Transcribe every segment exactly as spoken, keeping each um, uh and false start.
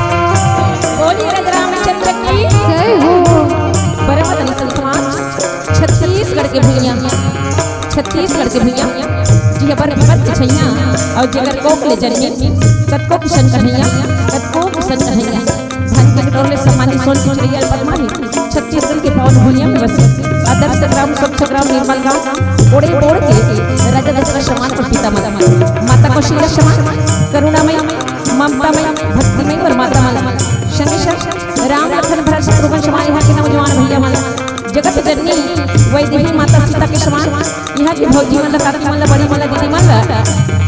बोलिए राजा रामचंद्र की जय हो। बरमत नसल समाज छत्तीसगढ़ के भुइयां, छत्तीसगढ़ के भुइयां, जिहां बर बिपत के छैया अउ जेकर कोख ले जनमिन, कतको किसन कन्हैया, कतको किसन कन्हैया। धन के कटोर ले सम्मानित सोन के चिड़ैया पदमा ही छत्तीसगढ़ के पावन भुइयां में बसे। आदर्श ग्राम, स्वच्छ ग्राम, निर्मल गांव, ओड़े बोड़ के राजा दशरथ समान और पिता मन, माता कौशल्या समान, करुणामय, ममतामय, भक्तिमय और माता मन। संगे संग राम लखन भरत शत्रुघ्न समान यहाँ के नौजवान भैया मन, जगत जननी वैदेही माता सीता के समान यहाँ के भौजी मन ला, काकी मन ला, बड़ी मन ला, दीदी मन ला,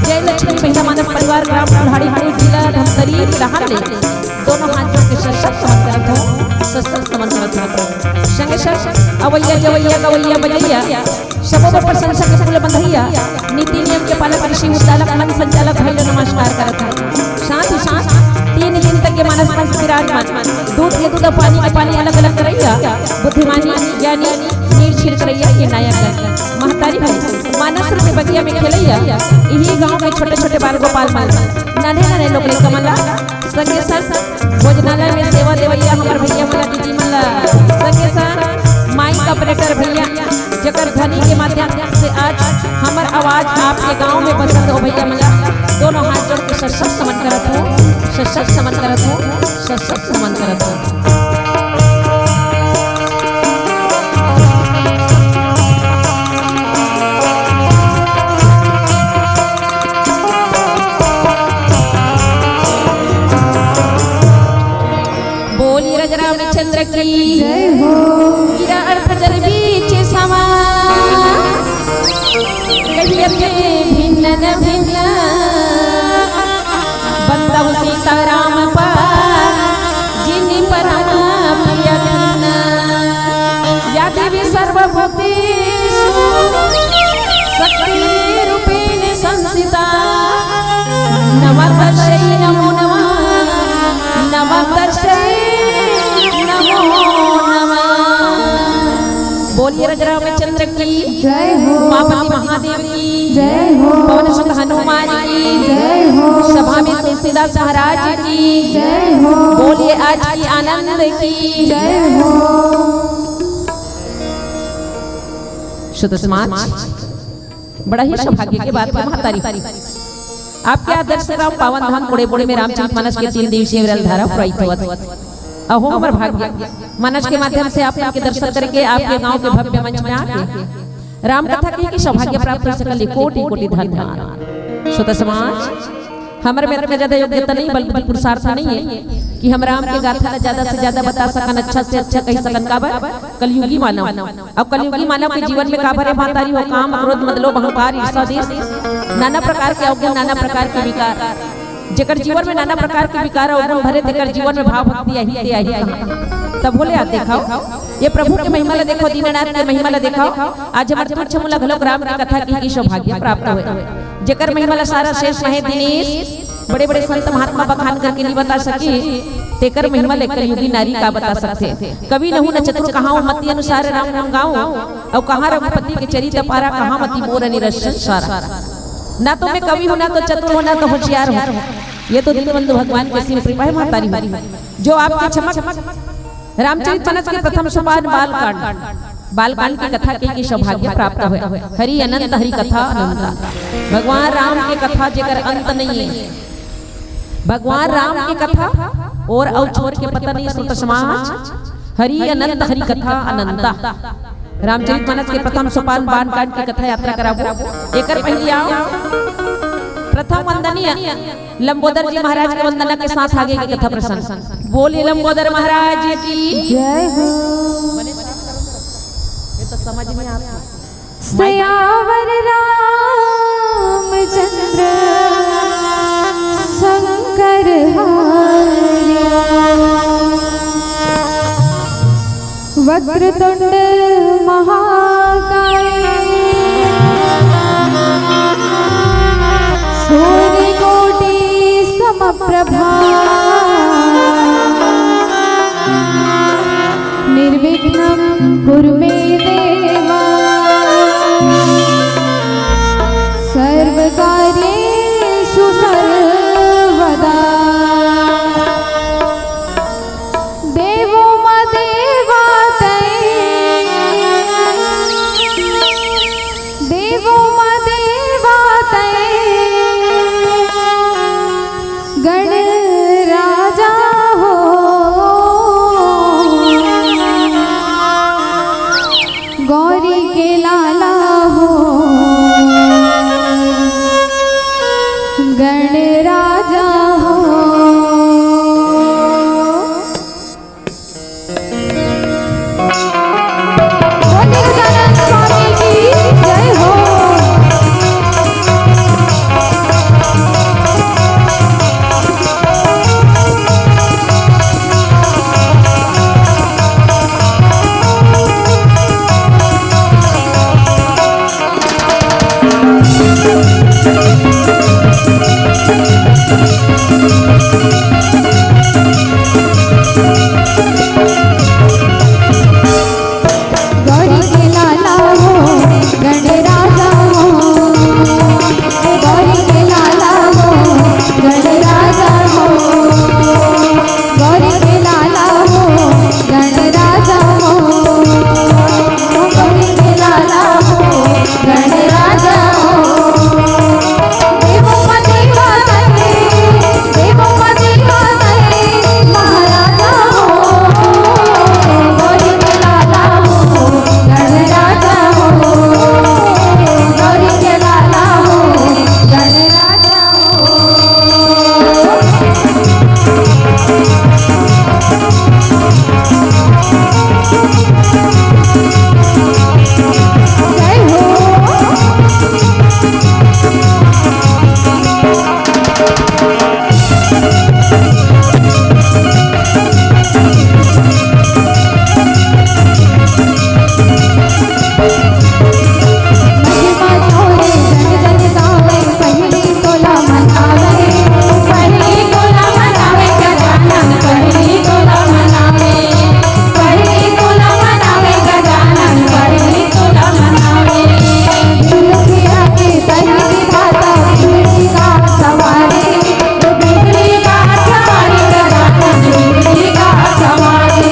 जय लक्ष्मी महिला मानस परिवार, ग्राम कुल्हाड़ीपुर, जिला धमतरी, बिहार ले दोनों हाथ जोड़ के सशक्त नमन करत हूँ, सशक्त नमन करत हूँ। संगे संग अवैया जवैया गवैया बजैया, सबो बर प्रशंसा के फूल बंधैया, नीति नियम के पालक, ऋषि उद्दालक, मंच संचालक भाई ला नमस्कार करत हूँ। साथ ही साथ तीन दिन तक ये मानस मंच विराजमान, दूध के दूध अउ पानी के पानी अलग अलग करैया, बुद्धिमानी ज्ञानी नीर छिड़करैया ये नायक है। महतारी हो मानस रूपी बगिया में खेलैया, इही गांव के छोटे छोटे बाल गोपाल मन, नन्हे नन्हे लोग लइका मन ला संगे संग भोजनालय में सेवा देवैया हमर भैया मन ला, दीदी मन ला, संगे संग माइक ऑपरेटर भैया, जेकर ध्वनि के माध्यम से आज हमर आवाज आपके गांव में पसंद हो भैया मन ला, दोनों हाथ जोड़ के सशक्त नमन करत हूँ, सशक्त नमन करत हूँ, सशक्त नमन करत हूँ। बोली राजा रामचंद्र की जय हो। हीरा अर फजर बीच समा। शक्ति रूपेण संस्थिता। नमः तस्यै नमो नमः, नमः तस्यै नमो नमः। बोलिए राजा रामचंद्र की जय हो। उमापति महादेव की जय हो। पवन सुत हनुमान की जय हो। सभा में तुलसीदास महाराज की जय हो। बोलिए आज की आनंद की जय हो। श्रोता समाज, बड़ा ही सौभाग्य के बात है महतारी। आपके आदर्श राम पावन धाम कोड़ेबोड़ी में रामचरित मानस के तीन दिवसीय विरल धारा प्रवाहित होवत। अहो हमर भाग्य, मानस के माध्यम से आप के दर्शन करके आपके गांव के भव्य मंच में आके राम कथा कहे के सौभाग्य प्राप्त हो सकल, कोटि कोटि धन्यवाद। श्रोता समाज, हमर में इतना ज्यादा योग्यता नहीं, बल्कि पुरुषार्थ नहीं है कि हम राम के गाथा ला ज्यादा से ज्यादा बता सकन, अच्छा से अच्छा कह सकन। काबर? कलयुगी मानव। अब कलयुगी मानव के जीवन में का भरे महतारी हो? काम, क्रोध, मद, लोभ, अहंकार, ईर्ष्या, द्वेष, नाना प्रकार के अवगुण, नाना प्रकार के विकार। जेकर जीवन में नाना प्रकार के विकार अवगुण भरे, तेकर जीवन में भाव भक्ति आही ते आही कहाँ? तब बोले, आ देखाओ, ये प्रभु के महिमा ला देखो, दीनानाथ के महिमा ला देखाओ। आज हमर तुच्छ मूल घलोक राम के कथा के ही सौभाग्य प्राप्त होय। जेकर महिमा ला सारा शेष महे दिनेश बड़े-बड़े संत महात्मा बखान करके नहीं बता सके, तेकर महिमा ले कलयुगी नारी का बता सकथे। कवि नहूँ न चतुर कहाऊँ, मति अनुसार राम गुण गाऊँ। अउ कहाँ रघुपति के चरित अपारा, कहाँ मति मोर निरस संसारा। ना तो मैं कवि हूँ, ना तो चतुर हूँ, ना तो होशियार हूँ। ये तो दीनबंधु भगवान के सिम कृपा है महतारी हो, जो आपके समक्ष रामचरित मानस के प्रथम सोपान बालकांड, बालकांड की कथा के, के सौभाग्य प्राप्त होय। हरि अनंत हरि कथा अनंता। भगवान राम के कथा जेकर अंत नहीं है। भगवान राम के कथा और अउ छोर के पता नहीं। श्रोता समाज, हरि अनंत हरि कथा अनंता। रामचरित मानस के प्रथम सोपान बालकांड की कथा यात्रा कराबो। एकर पहले आओ प्रथम वंदनीय लंबोदर जी महाराज के वंदना के साथ आगे के कथा प्रसंग। बोलिए लंबोदर महाराज की जय हो। ये तो समझ में आता। सियावर रामचंद्र शंकर हरि। वक्रतुंड महाकाय सूर्यकोटि समप्रभा। निर्विघ्नं कुरु मे देवा सर्वकार्येषु सर्वदा। देवो मा देवा तै, देवो मा देवा तै, गण राजा हो, गौरी के लाला हो, गण राजा हो। बोलिए गजानन स्वामी की जय हो। महिमा तोरे जन जन गावे, पहली तोला मनावे, पहली तोला मनावे गजानन, पहली तोला मनावे, पहली तोला मनावे गजानन, पहली तोला मनावे। दुनिया के सही विधाता, बिगड़ी का सवारी, बिगड़ी का सवारी गजानन, बिगड़ी का सवारी।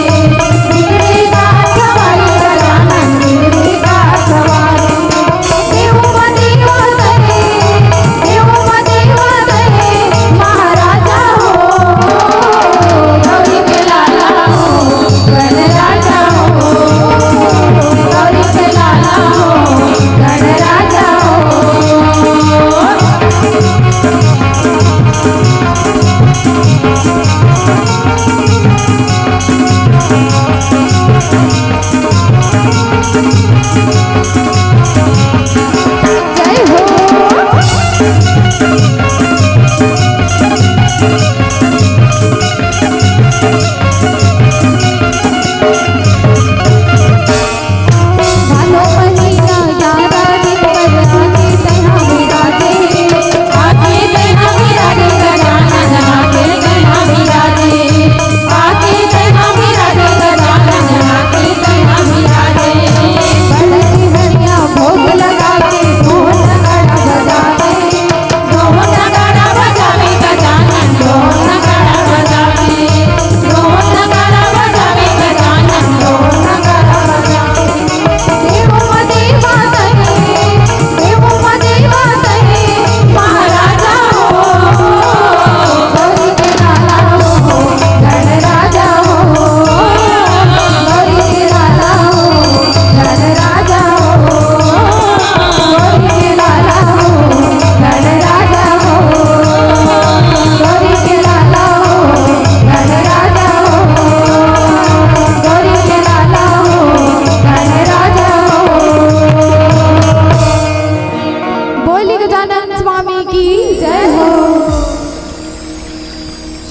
बोली गजानन स्वामी की जय हो।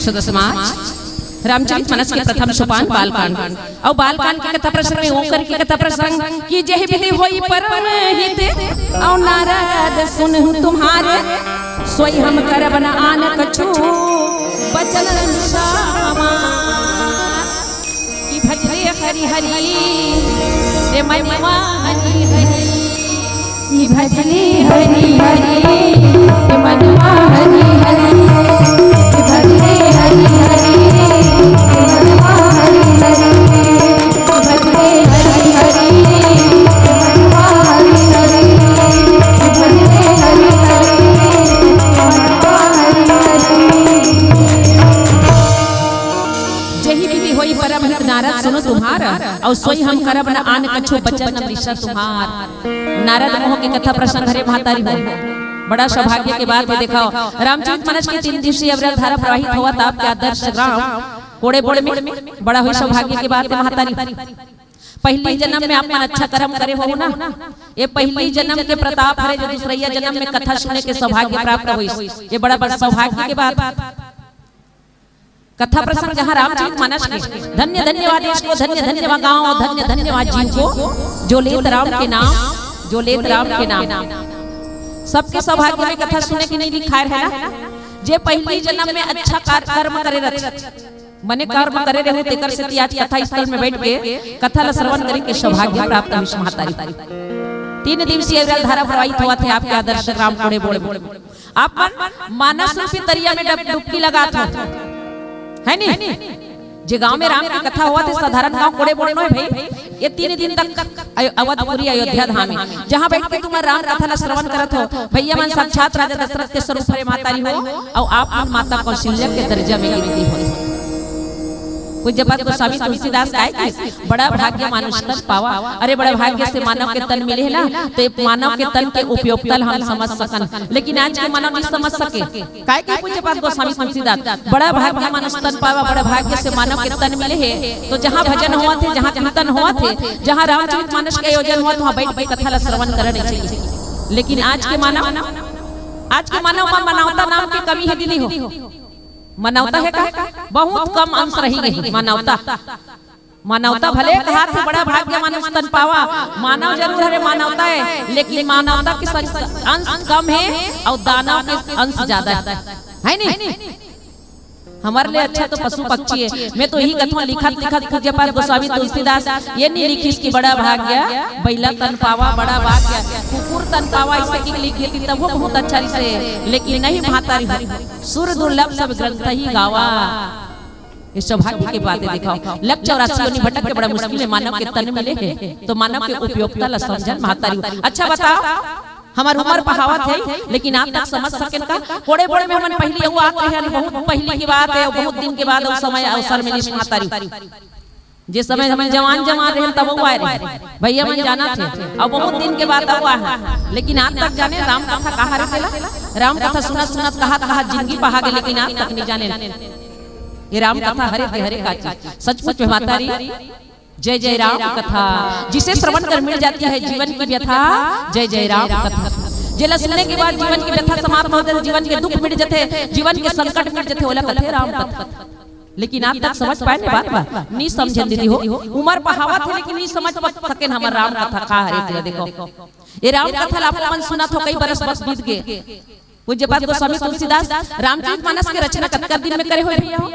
श्रोता समाज, रामचरित मानस के प्रथम सोपान बालकांड। अउ बालकांड के कथा प्रसंग में ओकर के कथा प्रसंग कि जेहि विधि होई परम हित, अउ नारद सुनहु तुम्हारे, सोई हम करब न आन कछु बचन श्यामा। कि भजले हरि हरि, रे मनवा हरि हरि। कि भजले हरि हरि, रे मनवा हरि हरि। कि भजले हरि हरि, रे मनवा हरि हरि। कि भजले हरि हरि, रे मनवा हरि हरि। कि भजले हरि हरि, रे मनवा हरि हरि। जेहि विधि होई परम हित नारद सुनो तुम्हार, अउ सोई हम करब न आन कछु बचन न मृषा तुम्हार। नारद मोह के कथा प्रसंग हरे महतारी हो। बड़ा सौभाग्य के बात हे, देखो रामचरित मानस के तीन दिवसीय अविरल धारा प्रवाहित होवत आपके आदर्श ग्राम कोड़े बोड़ में। बड़ा ही सौभाग्य के बात हे महतारी। पहिली जन्म में आप मन अच्छा कर्म करे हो ना, ये पहिली जन्म के प्रताप हरे जो दूसरैया जन्म में कथा सुने के सौभाग्य प्राप्त होइस। ये बड़ा बड़ा सौभाग्य के बात। कथा प्रसंग जहाँ रामचरित मानस के। धन्य धन्य वा देश को, धन्य धन्य वा गाँव, धन्य धन्य वा जीव को, जो लेत राम के नाम, जो लेत राम के नाम। सबके सौभाग्य में कथा सुने के नहीं लिखाय है ना, जे पहिली जन्म में अच्छा कार-, कर्म करे रथे, मने कर्म करे रहे, तेकर सेती आज कथा स्थल में बैठ के कथा ला श्रवण करे के सौभाग्य प्राप्त होइस महतारी। तीन दिवसीय अविरल धारा प्रवाहित होवत हे आपके आदर्श ग्राम कोड़े बोड़ में। आप मन मानस रूपी तरिया में डब-, डुबकी लगात हो, है नी? जे गांव में राम के कथा होवत हे, साधारण गांव कोड़े बोड़ नोहे भाई। ये तीन दिन तक अयो-, अवधपुरी अयोध्या धाम हे, जहां बैठ के तुमन राम कथा ला श्रवण करत हो। भैया मन साक्षात राजा दशरथ के स्वरूप हरे महतारी हो, अउ आप मन माता कौशल्या के दर्जा में गिनती हो। पूज्यपाद गोस्वामी तुलसीदास काय के बड़ा भाग्य मानुष तन पावा। अरे बड़ा भाग्य से मानव के तन मिले हे ना, तो ये मानव के तन के उपयोगिता ल हम समझ सकन, लेकिन आज के मानव नहीं समझ सके। काय के पूज्यपाद गोस्वामी तुलसीदास बड़ा भाग्य मानुष तन पावा, बड़ा भाग्य से मानव के तन मिले हे। तो जहाँ भजन होवत हे, जहाँ कीर्तन होवत हे, जहाँ रामचरित मानस के आयोजन होवत, वहाँ बैठ के कथा ला श्रवण करना चाहिए। लेकिन आज के मानव, आज के मानव में मानवता नाम के कमी हे दीदी हो। मानवता हे का? बहुत कम अंश रही गई मानवता। मानवता भले कहाथे बड़ा भाग्य मानुष तन पावा, मानव जरूर हरे, मानवता हे, लेकिन मानवता के संग अंश कम हे अउ दानव के अंश ज्यादा हे, हे नी? हमर ले अच्छा तो पशु पक्षी हे। मैं तो यही कथवा लिखत लिखत पूज्यपाद गोस्वामी तुलसीदास ये नी लिखिस कि बड़ा भाग्य बइला तन पावा, बड़ा भाग्य कुकुर तन पावा, ऐसे कि लिख देती तब वो बहुत अच्छा रहिसे, लेकिन नहीं, महतारी हो, सुर दुर्लभ सब ग्रंथ ही गावा। ये सौभाग्य के बात हे। देखो, लख चौरासी योनि भटक के बड़ा मुश्किल हे मानव के तन मिले हे, तो मानव के उपयोगिता ला समझन महतारी। अच्छा बताओ, हमर उमर पहावत हे, लेकिन आप तक समझ सकेन का? कोड़े बोड़े में हमन पहिली अउ आत रहेन, बहुत पहिली के बात हे, बहुत दिन के बाद अउ समय अवसर मिलिस महतारी। जे समय हमन जवान जवान रहेन तब अउ आए रहेन, भैया मन जानथे, अउ बहुत दिन के बाद अउ आए, लेकिन आज तक जाने राम कथा कहा रे तेला? राम कथा सुनत सुनत कहत कहत जिंदगी पहा गे, लेकिन आज तक नहीं जाने। ये राम कथा हरे ते हरे का चीज। सचमुच में महतारी, जय जय राम कथा, जिसे श्रवण कर मिट जाती है जीवन की व्यथा। जय जय राम कथा, जेला सुने के बाद जीवन की व्यथा समाप्त हो जाथे, जीवन के दुख मिट जाथे, जीवन के संकट मिट जाथे, ओला कथे राम कथा। लेकिन आप तक समझ पाए ने बात ला? नी समझेन दीदी हो, उमर पहावत हे लेकिन नी समझ पा सकेन हमर राम कथा का हरे तेला। देखो, ये राम कथा ला आप मन सुनत हो, कई बरस बरस बीत गे। पूज्यपाद गोस्वामी तुलसीदास रामचरित मानस के रचना कतका दिन में करे होही भैया हो?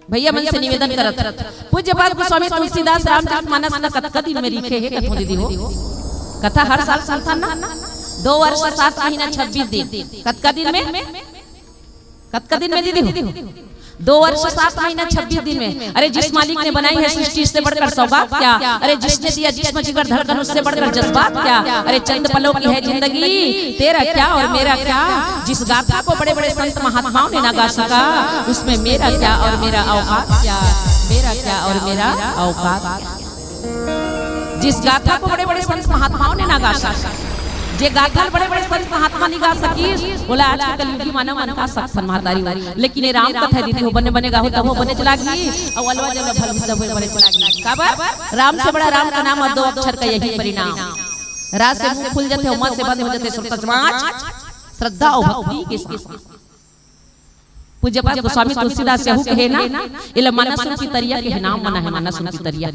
भैया मन से निवेदन करत, पूज्यपाद गोस्वामी तुलसीदास रामचरित मानस ला कतका दिन में लिखे हे कथो दीदी हो? कथा हर साल सुनथन ना, दो वर्ष सात महीना छब्बीस दिन। कतका दिन में? कतका दिन में दीदी हो? दो वर्ष सात महीना छब्बीस दिन में। अरे, जिस मालिक ने बनाई है सृष्टि, इससे बढ़कर सौगात क्या? अरे, जिसने दिया जिस्म जिगर धड़कन, उससे बढ़कर जज्बात क्या? अरे, चंद पलों की है जिंदगी, तेरा क्या और मेरा क्या? जिस गाथा को बड़े बड़े संत महात्माओं ने ना गा सका, उसमें मेरा क्या और मेरा औकात क्या? मेरा क्या और मेरा औकात क्या? जिस गाथा को बड़े बड़े संत महात्माओं ने ना गा सका, जे गाथा ल बड़े बड़े संत महात्मा नहीं गा सकिस, ओला आज के कलयुगी मानव मन का सत्संग महतारी हो। लेकिन ये राम कथा दीदी हो, बने बने गाहू तब हो बने चला गई, अउ अलवा जब भल तब हो बने चला गई। काबर? राम से बड़ा राम का नाम और दो अक्षर का यही परिणाम। रा से मुंह खुल जाथे, म से बंद हो जाथे। श्रोता समाज, श्रद्धा और भक्ति के साथ पूज्यपाद गोस्वामी तुलसीदास यहू कहे ना, एला मानस रूपी तरिया के नाम मना हे, मानस रूपी तरिया।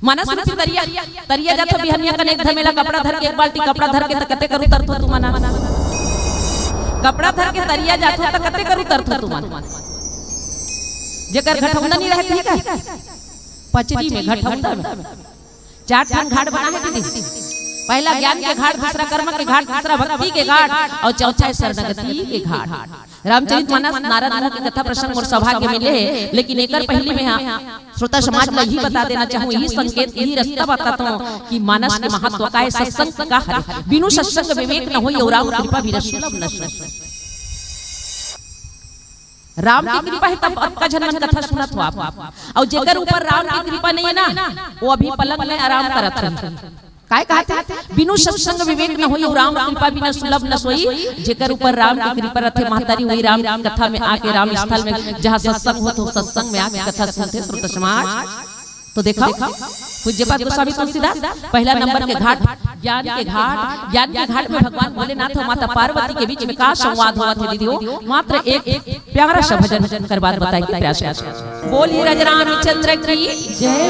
मानस रूपी तरिया, तरिया जाथो बिहनिया कन एक धमेला कपड़ा धर के, एक बाल्टी कपड़ा धर के, त कते करू तरथो तुमन? कपड़ा धर के तरिया जाथो, त कते करू तरथो तुमन? जेकर घटौंदा नहीं रहती है, पचरी में घटौंदा में चार ठन घाट बना है दीदी। पहला ज्ञान के घाट, दूसरा कर्म के घाट, तीसरा भक्ति के घाट और चौथा शरणागति के घाट। रामचरित मानस नारद मुनि के कथा प्रसंग मोर सौभाग्य मिले हे, लेकिन एकर पहिली में हाँ श्रोता समाज ला यही बता देना चाहूँ, यही संकेत, यही रास्ता बताता हूँ कि मानस के महत्व का हे, सत्संग का हरे। बिनु सत्संग विवेक न होई, और राम कृपा बिना सुलभ न सोई। राम की कृपा हे तब अतका झन मन कथा सुनत हो आप। अउ जेकर ऊपर राम की कृपा नहीं हे ना, वो अभी पलंग में आराम करत हे। काय कहत हे? बिनु सत्संग विवेक न होई, राम कृपा बिना सुलभ न सोई। जेकर ऊपर राम की कृपा रथे महतारी, वही राम की कथा में आके, राम स्थल में जहाँ सत्संग होत हो, सत्संग में आके कथा सुनथे श्रोता समाज। तो देखो, पूज्यपाद गोस्वामी तुलसीदास पहला नंबर के घाट, ज्ञान के घाट, ज्ञान के घाट में भगवान भोलेनाथ और माता पार्वती के बीच में का संवाद होवत हे दीदी हो? मात्र एक प्यारा सा भजन कर बात बताए के प्रयास करत हे। बोलिए राजा रामचंद्र की जय।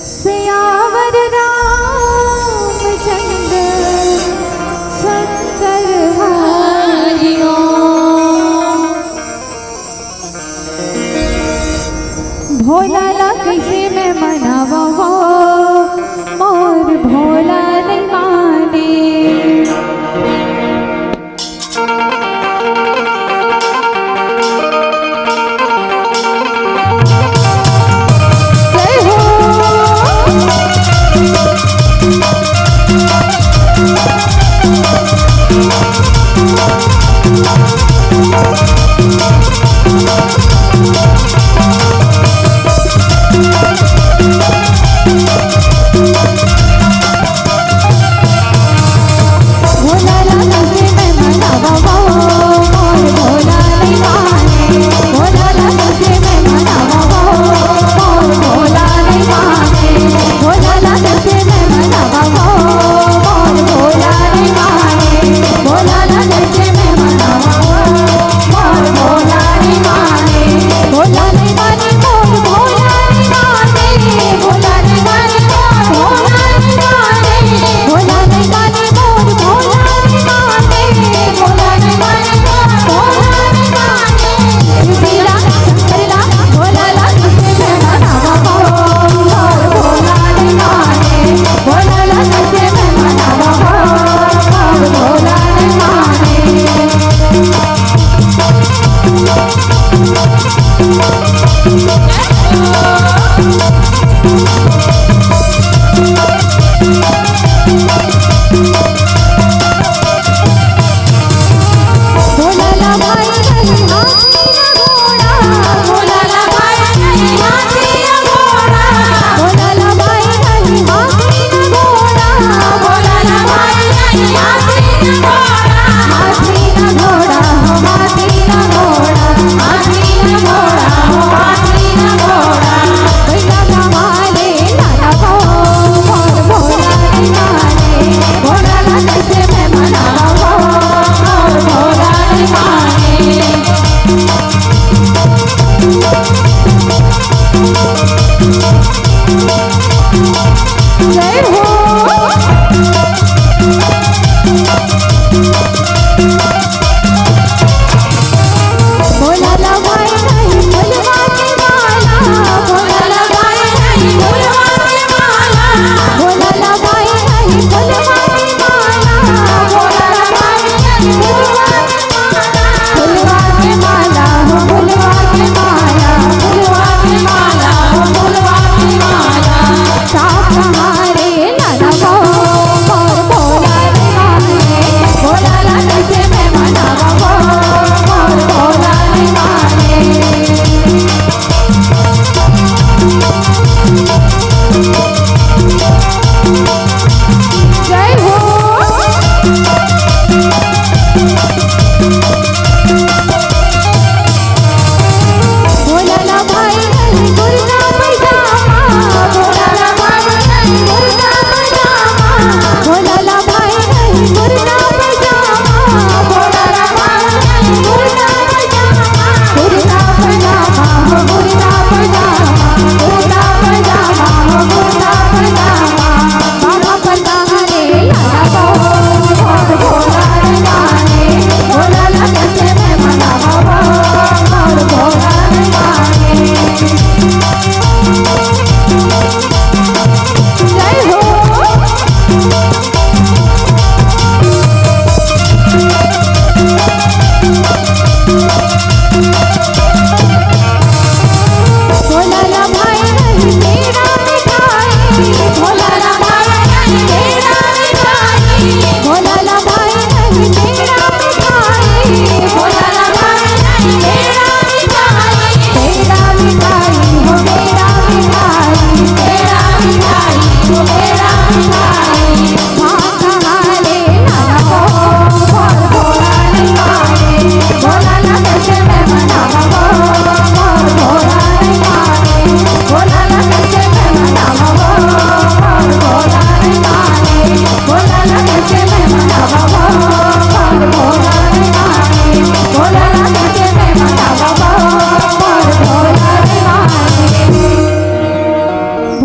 सियावर रामचंद्र शंकर हरि ओम। भोला ला कैसे मैं मनावं, मोर भोला नहीं माने। जय हो।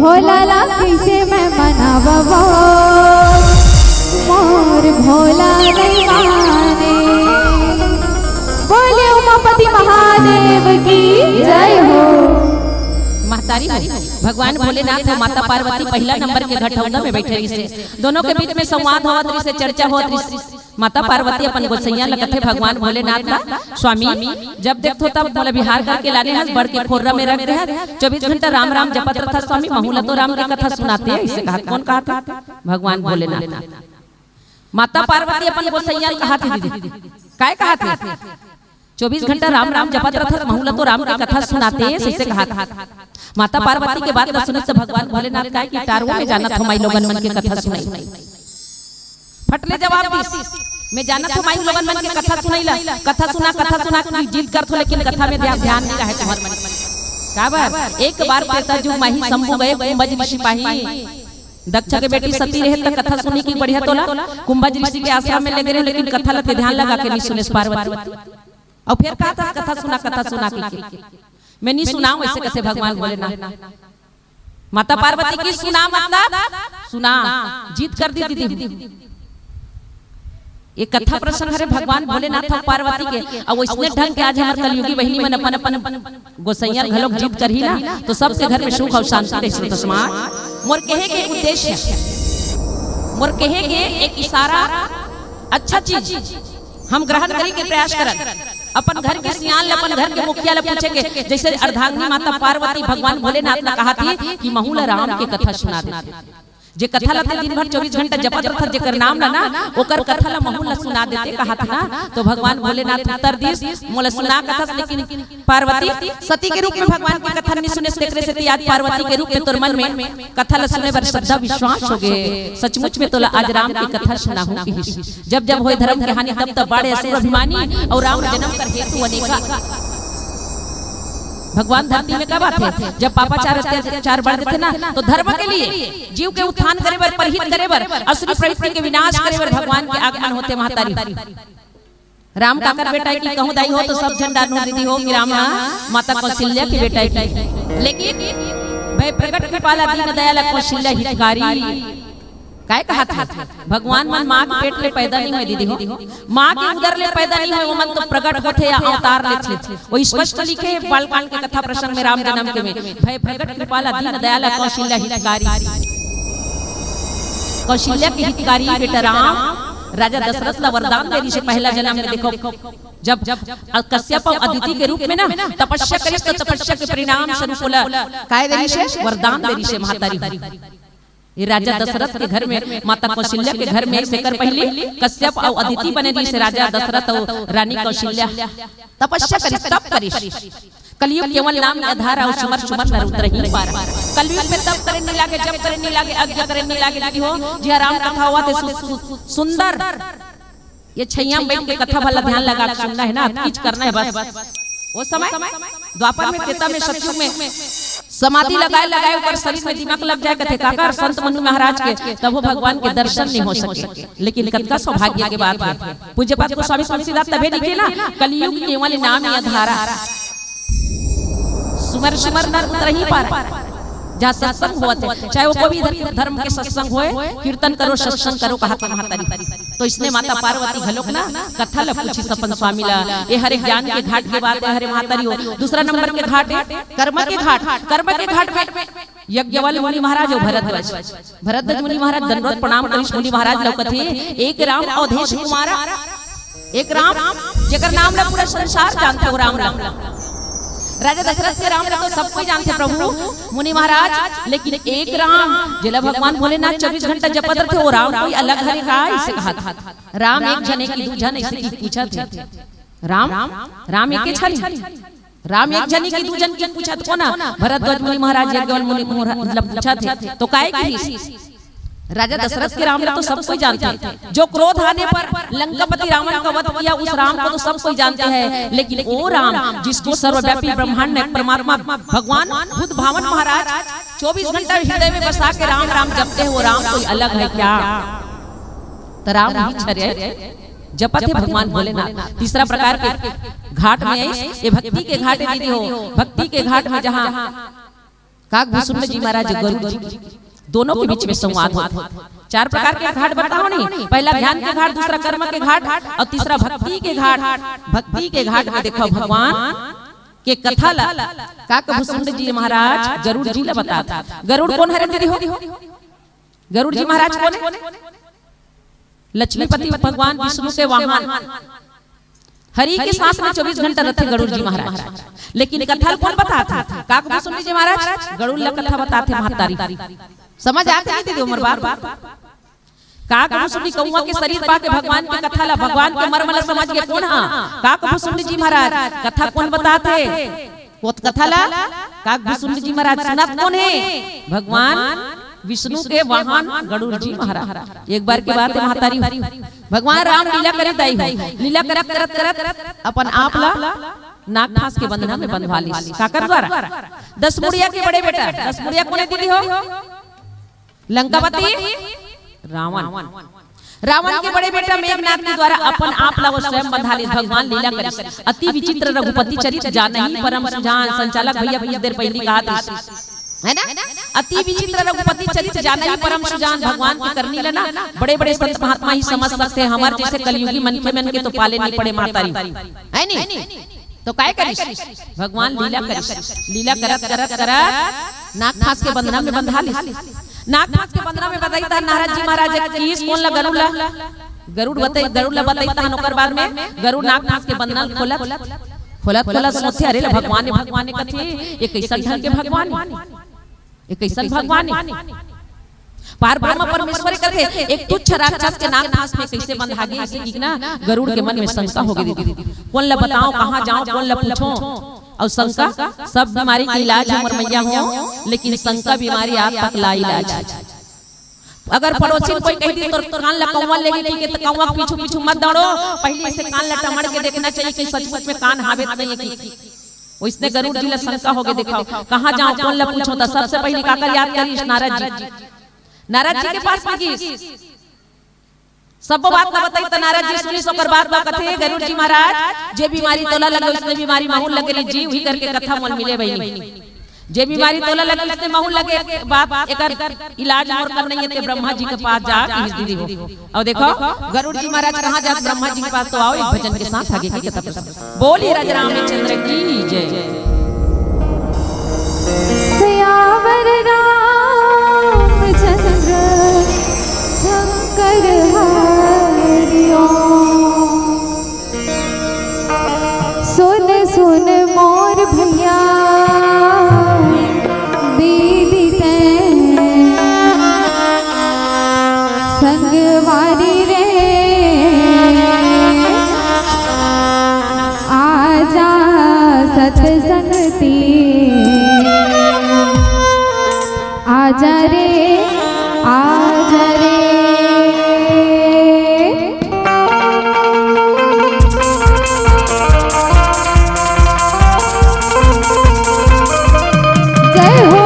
भोला ला कइसे मैं मनावव, मोर भोला नइ माने। बोले उमापति महादेव की जय हो। महतारी हो, भगवान भोलेनाथ हो, माता पार्वती पहिला नंबर के घटौंदा में बइठे रहिसे। दोनों के बीच में संवाद होवत रहिसे, चर्चा होवत रहिसे। माता पार्वती अपन गोसइया ल कथे भगवान भोलेनाथ ला, स्वामी, जब देखथो तब मोला बिहार करके लाने हस, बड़ के खोर्रा में रख दे हस, चौबीस घंटा राम राम जपत रथस स्वामी, महू ला तो राम के कथा सुनाते, अइसे कहत, कोन कहत हे? भगवान भोलेनाथ। माता पार्वती अपन गोसइया ल कहत हे दीदी, काय कहत हे? चौबीस घंटा राम राम जपत रथस, महू ला तो राम के कथा सुनाते, अइसे कहत। माता पार्वती के बात ला सुने से भगवान भोलेनाथ कहे कि टारवो, मैं जानत हूँ माई लोगन मन के कथा सुनई। फट ले जवाब दिस, मैं जानत हूँ माई लोगन मन के कथा सुनई ला। कथा सुना, कथा सुना के जिद करथो, लेकिन कथा में ध्यान, ध्यान नइ रहे तुम्हर मन। काबर? एक बार त्रेता जुग माही शंभु गए कुंभज ऋषि पाही। दक्ष के बेटी सती रहे त कथा सुनी कि बढ़िया तोला। कुंभज ऋषि के आश्रम में ले गे रहे, लेकिन कथा ला ते ध्यान लगा के नइ सुनेस पार्वती। अउ फेर कहत हस, कथा सुना, कथा सुना के, के। मैं नइ सुनावंव, अइसे कथे भगवान भोलेनाथ। माता पार्वती कहिस सुना, मतलब सुना, जिद कर दिस दीदी। ये कथा प्रसंग हरे भगवान भोलेनाथ अउ पार्वती के, अउ अइसने ढंग के आज हमर कलयुगी बहिनी मन अपन अपन गोसइया घलोक जिद करही ना, तो सबके घर में सुख अउ शांति रही। श्रोता समाज, मोर कहे के एक उद्देश्य, मोर कहे के एक इशारा, अच्छा चीज हम ग्रहण करे के प्रयास करन। अपन घर के सियान ल, अपन घर के मुखिया ल पूछे के, जइसे अर्धांगिनी माता पार्वती भगवान भोलेनाथ ल कहत हे कि महूं ल राम के कथा सुना दे। जे कथा ल ते दिन भर चौबीस घंटा जपत रथस, जेकर नाम ल ना, ओकर कथा ल महूं ल सुना देते कहत ना, तो भगवान भोलेनाथ उत्तर दिस, मोला सुना कथस, लेकिन पार्वती सती के रूप में भगवान के कथा नइ सुनेस, तेकरे सेती आज पार्वती के रूप में तोर मन में कथा ल सुने बर श्रद्धा विश्वास हो गे। सचमुच में तोला आज राम के कथा सुनाहूं किहिस। जब जब होय धर्म के हानि, तब तब बाढ़े असुर अभिमानी, अउ राम जनम कर हेतु अनेका। भगवान धरती में का बात हे, जब पापाचार अत्याचार बढ़ जथे ना, तो धर्म के लिए, जीव के उत्थान करे बर, परहित करे बर, असुरी प्रवृत्ति के विनाश करे बर भगवान के आगमन होथे महतारी। राम काकर बेटा हे कि कहूं दाई हो तो सब झन डारहू दीदी हो कि राम ह माता कौशल्या के बेटा हे कि। लेकिन भय प्रगट कृपाला दीन दयाला कौशल्या हितकारी। काय कहत हे? भगवान मन मां के पेट ले पैदा नइ होय दीदी हो, मां के उदर ले पैदा नइ होय, ओमन तो प्रगट होथे या अवतार लेथे। वो स्पष्ट लिखे हे बालकांड के कथा प्रसंग में राम जनम के में, भय प्रगट कृपाला दीन दयाला कौशल्या हितकारी। कौशल्या के हितकारी बेटा राम राजा दशरथ ला वरदान दे रिहिसे पहला जनम में। देखो, जब कश्यप अउ अदिति के रूप में ना तपस्या करिस, तो तपस्या के परिणाम स्वरूप ओला काय दे रिहिसे? वरदान दे रिहिसे महतारी। ये राजा दशरथ के घर में, माता कौशल्या के घर में, सेकर पहिली कश्यप अउ अदिति बने रिहिसे राजा दशरथ अउ रानी कौशल्या। तपस्या करिस, तप करिस। कलयुग केवल नाम आधार अउ सुमर सुमर नर उतरही पार। कलयुग में तप करे नइ लागे, जप करे नइ लागे, यज्ञ करे नइ लागे, दीदी हो, जिहां राम कथा होवत हे, सु-, सु-, सुंदर। ये छइयां में बइठ के कथा भला ध्यान लगा के सुनना हे ना, अतकीच करना हे बस। वो समय द्वापर में, त्रेता में, सतयुग में समाधि लगाय लगाय ओकर शरीर में दिमाग लग जाय कथे काकर संत मनु महाराज के, तभो भगवान के दर्शन नइ हो सके। लेकिन कतका सौभाग्य के बात हे। पूज्यपाद गोस्वामी तुलसीदास तभे लिखे ना, कलयुग केवल नाम आधारा। सुमर सुमर नर उतरही पार। जहां सत्संग होवत हे, चाहे वो कोई भी धर्म, धर्म के सत्संग होय, कीर्तन करो, सत्संग करो, कहत हे महतारी। तो इसने माता पार्वती घलोक ना कथा ल पूछिस अपन स्वामी ला, ये हरे ज्ञान के घाट के बात हे, हरे महतारी हो। दूसरा नंबर के घाट हे कर्म के घाट। कर्म के घाट में यज्ञवल्क्य मुनि महाराज अउ भरद्वाज, भरद्वाज मुनि महाराज दंडवत प्रणाम करिस। मुनि महाराज ल कथे, एक राम अवधेश कुमारा, एक राम जेकर नाम ला पूरा संसार जानथे, वो राम ला। राजा दशरथ के राम ला तो सब कोई जानथे प्रभु मुनि महाराज, लेकिन एक राम जेला भगवान भोलेनाथ चौबीस घंटा जपत रथे, वो राम कोई अलग हरे का? अइसे कहत हे। राम एक झन हे कि दू झन, अइसे कि पूछत हे। राम, राम एके झन हे। राम एक झन हे कि दू झन के पूछत हे ना? भरद्वाज मुनि महाराज, यज्ञवल्क्य मुनि महाराज ला पूछत हे, तो काय किहिस? राजा दशरथ के राम ला तो सब कोई जानथे। जो क्रोध आने पर लंकापति रावण का वध किया, उस राम को तो सब कोई जानते हैं, लेकिन वो राम जिसको सर्वव्यापी ब्रह्मांड में परमात्मा भगवान बुद्ध भावन महाराज चौबीस घंटा हृदय में बसा के राम राम जपते हैं, वो राम कोई अलग है क्या? तो राम ही छरे जपत हे भगवान भोलेनाथ। तीसरा प्रकार के घाट में आइस, ये भक्ति के घाट हे दीदी हो। भक्ति के घाट में जहां काकभुसुंड जी महाराज, गरुड़ जी, दोनों के बीच में संवाद होथे। चार प्रकार के घाट बतावंव नहीं, पहला ध्यान के घाट, दूसरा कर्म के घाट अउ तीसरा भक्ति के घाट। भक्ति के घाट में देखव भगवान के कथा ला काकभुसुंड जी महाराज गरुड़ जी ला बतात हे। गरुड़ कोन हरे दीदी हो? गरुड़ जी महाराज कोन हे? लक्ष्मीपति भगवान विष्णु के वाहन। हरि के साथ में चौबीस घंटा रहिथे गरुड़ जी महाराज। लेकिन कथा ल कोन बतात हे? काकभुसुंड जी महाराज। गरुड़ ला कथा बतात हे महतारी। समझ आत हे नहीं दीदी हमर बात? काकभुसुंड कौआ के शरीर पाके भगवान के कथा ला, भगवान के मर्म ला समझ गे कोन हा? काकभुसुंड जी महाराज। कथा कोन बतात हे? वो कथा ला काकभुसुंड जी महाराज। सुनात कोन हे? भगवान विष्णु के वाहन गरुड़ जी महाराज। एक बार के बात हे महतारी, भगवान राम लीला करे दाई हो, लीला करत करत करत अपन आप ला नाग फांस के बंधना में बंधवा लिस। काकर द्वारा? दस मुड़िया के बड़े बेटा। दस मुड़िया कोन हे दीदी हो? लंकापति रावण। रावण के बड़े बेटा मेघनाद के द्वारा अपन आप ला वो स्वयं बंधा लिस। भगवान लीला करिस। अति विचित्र रघुपति चरित जानही परम सुजान। संचालक भैया कुछ देर पहिली कहत रिहिस, है ना? अति विचित्र रघुपति चरित जानही परम सुजान। भगवान के करनी ला ना बड़े बड़े संत महात्मा ही समझ सकथे, हमर जइसे कलयुगी मनखे मन के तो पाले नइ पड़े महतारी, है नी? तो काय करिस? भगवान लीला करिस। लीला करत करत करत नाग फांस के बंधना में बंधा लिस। नाग फांस के बंधना में बंधाइस त नारद जी महाराज किहिस कोन ला? गरुड़ ला। गरुड़ बताई, गरुड़ ला बताई तहन ओकर बाद में गरुड़ नाग फांस के बंधना खोलत, खोलत, खोलत सोचथे, "अरे ले भगवान हे, भगवान हे," कथे, "ये कइसन ढंग के भगवान हे? ये कइसन भगवान हे?" पार ब्रह्मा परमेश्वर कथे, "एक तुच्छ राक्षस के नाग फांस में कइसे बंधा गे?" अइसे कि ना गरुड़ के मन में शंका होगे दीदी, "कोन ला बताओं, कहाँ जाओं, कोन ला पूछों?" अउ शंका, सब बीमारी के इलाज हमर मैया हो, लेकिन शंका बीमारी आज तक लाइलाज हे। अगर पड़ोसी कोई कहि दिस तोर कान ला कौवा लेगे कहिके, त कौवा के पीछू पीछू मत दौड़ो, पहिली से कान ला टमड़ के देखना चाहिए कि सचमुच में कान हावे त नहीं हे कि। वइसने गरुड़ जी ला शंका होगे, देखव, कहाँ जाओं, कोन ला पूछों, त सबसे पहिली काकर याद करिस? नारद जी। नारद जी के पास में गिस। सब्बो बात ला बताइस त नारद जी सुनिस, ओकर बाद म कथे, "गरुड़ जी महाराज, जे बीमारी तोला लगे, वइसने बीमारी महूं लगे रे जी," उही करके कथा मोला मिले बहिनी। "जे बीमारी तोला लगे, वइसने महूं लगे, बात एकर इलाज मोर कर नहीं हे, ते ब्रह्मा जी के पास जा," कहिस दीदी हो। अउ देखव, गरुड़ जी महाराज कहाँ जात, ब्रह्मा जी के पास, तो आओ एक भजन के साथ आगे की कथा। बोलिए राजा रामचंद्र की जय। सियावर रामचंद्र शंकर हरिओम। सुन सुन मोर भैया दीदी तैं संगवारी रे, आजा सतसंगती, आजा रे, आजा रे। जय हो।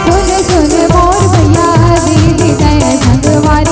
सुन सुन मोर भैया दीदी तैं संगवारी